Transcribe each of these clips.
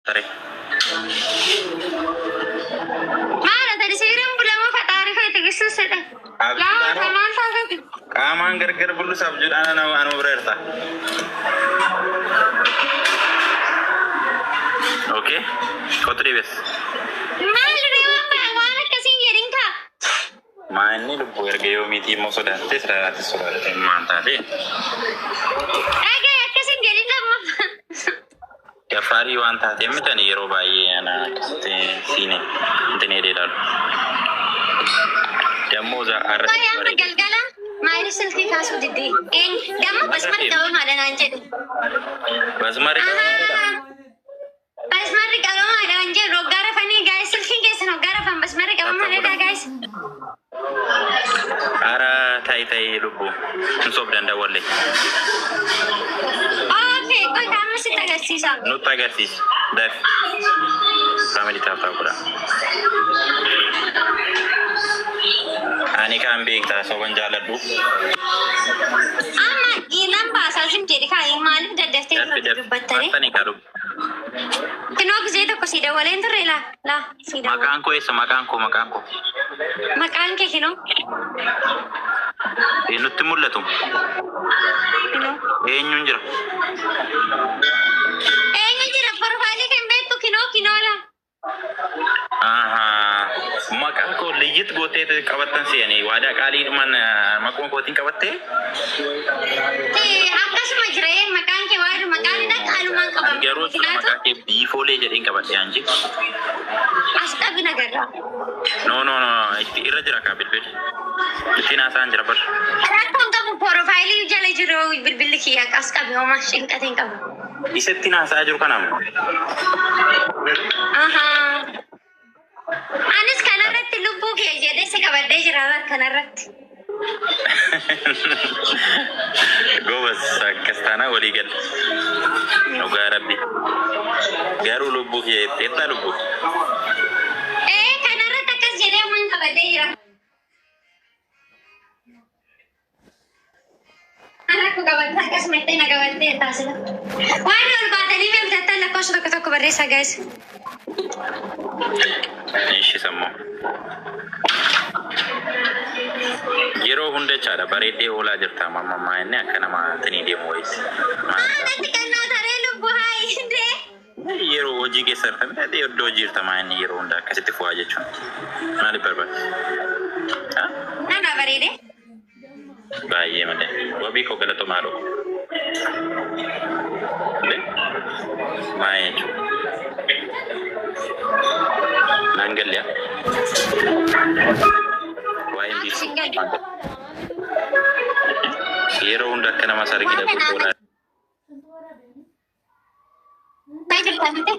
Tare. Maal tadi seeran bulama faxaari koo itti gisuusedha. Yaa Abjuudhaan maal taatati? Qaamaan gargar bullus abjuudhaan nama anuma bira jirta. Okay. Kottu deebi'as. Maal reewwan waan akkasiin jedhin kaa? Maa inni lubbuu erga yoomiitii immoo sodaattee sodaatte sodaatte maan taate. Dhagaye akkasiin jedhin lammaffaa. Gafaarii waan taatee mitani yeroo baay'ee ana akkasitti siine intinee ilaalu. Dammoo Qoy irratti amma bareeda. galgala maayilii silkii kaasuu diddee. Damma basmarri qabamaadha naan jedhe. Basmarri qabamaadha. Ahaa. Basmarri qabamaadha naan jedhe roggaa rafanii gaayis silkiin keessan roggaa rafan basmarri qabamaadha gaayis. Ara ta'i ta'i lubbuu hin sobdan dawwalle. Okay, qoy kaama sitti agarsiisa. Nutti agarsiisi. Dafi. Family tap tap godha. Ani kan beektaa soban jaaladhu. Amma nan baasaa sin jedhi kaa maaliif daddaftee Dafi dafi. dubbattanii? Mattani kaa lubbu. Kinoo gisee tokko si dawwaleen turre laa laa si dawwale. Maqaan koo eessa? Maqaan koo maqaan koo. Maqaan kee kinoo Nutti mul'atu. kinoo. Eenyuun jira? Eenyu jira profaayilii kan beektu kinoo kinoo laa. Ahaa. Maqaan koo liyyit gootee qabattan se'anii waadaa qaalii dhuman maquma kootiin qabattee? Akkasuma jira maqaan kee waan maqaan dha qaalumaan Ani qabama. garuu maqaa kee biifoolee jedheen qabadhe anji. As qabi nagarra. No no no itti irra jira kaa bilbil. Ittiin haasa'an jira bar. Rakkoon qabu profaayilii jala jiru bilbilli kiyya as qabi homaa shinqatee hin qabu. Isa ittiin haasa'aa jiru kanamu. Ahaa. Anis kanarratti lubbuu kee jedhee si qabadhee jira kanarratti. Gobas akkas taanaa walii gala. Dhugaa rabbi. Garuu lubbuu kee jetteetta lubbuu. Ee kanarratti akkas jedhee waan qabadhee jira. Rakkoo qabattee akkasuma itti na qabattee taasisa. Waan ol baatanii mee bitattan lakkoofsa tokko tokko barreessaa gaayis. Ishi sammuu. Yeroo hunda jechaadha bareeddee oolaa jirta amma ammaa inni akka nama tinii deemu wayiiti. Maal Haadhatti qannoo taree lubbuu haa hindee. Yeroo hojii keessa jirta iddoo hojii jirta maa inni yeroo hunda akkasitti fu'aa jechuun. Maaliif barbaade? Nama bareede. Baay'ee malee. Wabii koo galatomaa dhoo. Maa jechuudha. Naan gallee. Waa'een biiftuu. Yeroo hunda akka nama sargii dhabu oolaa. Jirta miti.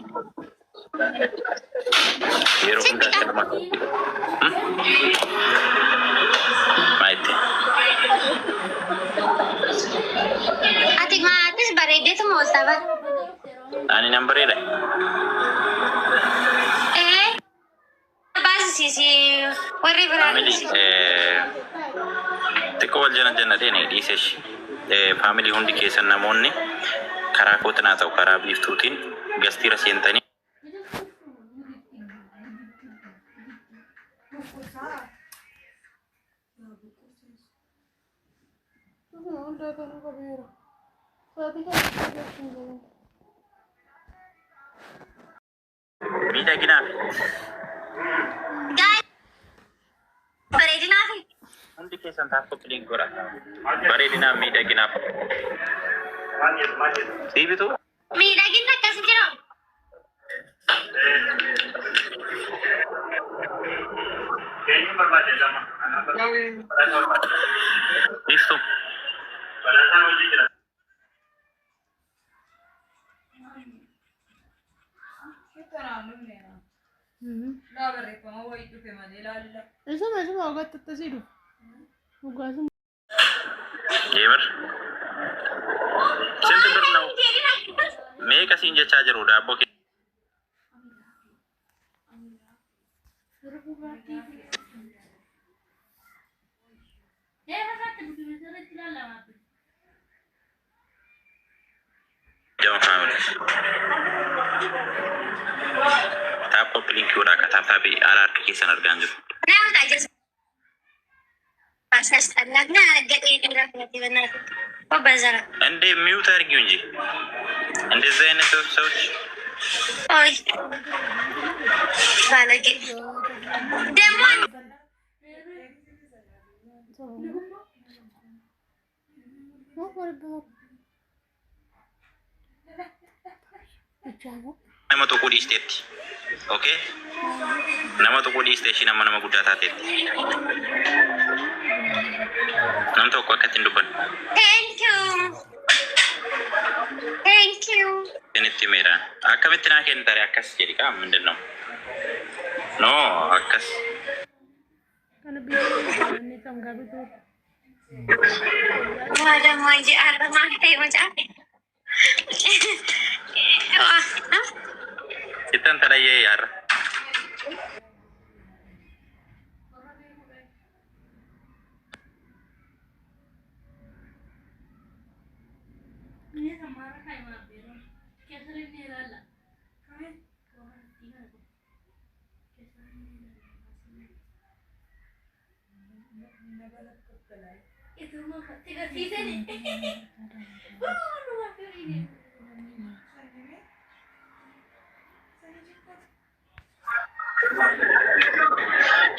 Yeroo hunda akka nama sargii dhabu. Maa itti? Ati maatis bareedeetuma oolta bara. Ani nan bareeda. Ee baasisiisi warri biraa. Family xiqqoo wal jala jannateen dhiisesh. Family hundi keessan namoonni karaa kootiin haa ta'u karaa biiftuutiin gastiira seentanii. Miidhaginaaf Gaa'ela bareedinaaf hundi keessan tap copy godha. Bareedinaaf miidhaginaaf. Sii bituu? Miidhaginni akkas jira. Biiftuu. Isuma isuma waggaatti akkasii dhufu. Dhugaasuma. Yeemir. ስንት ብር ነው? Meeqa siin jechaa jiru daabboo kee? Jama family. Copy link godhaa akka tap tap ala harka keessan argaan jiru. Nama tajaajila. ሲያስጠላ ገጤ በዘራ እንዴ mute አድርጊው እንጂ እንደዚህ አይነት ሰዎች። ኦይ ባለጌ ደግሞ። Nama tuquu dhiisteetti. Okay? Nama tuquu dhiiste ishiin amma nama guddaa taateetti. Nam tokko akkatti hin dubbanne. Thank you, thank you. Isinitti himeera. Akkamitti naa kennitare akkas jedhi kaa ምንድን ነው? No, akkas. Kana biyya inni kam gabitu. Waa ደግሞ እንጂ አረማ ta'e mucaa. Sittan talayyee yaarra.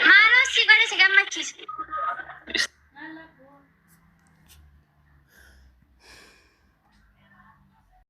Maaloo si godhe si gammachiisu.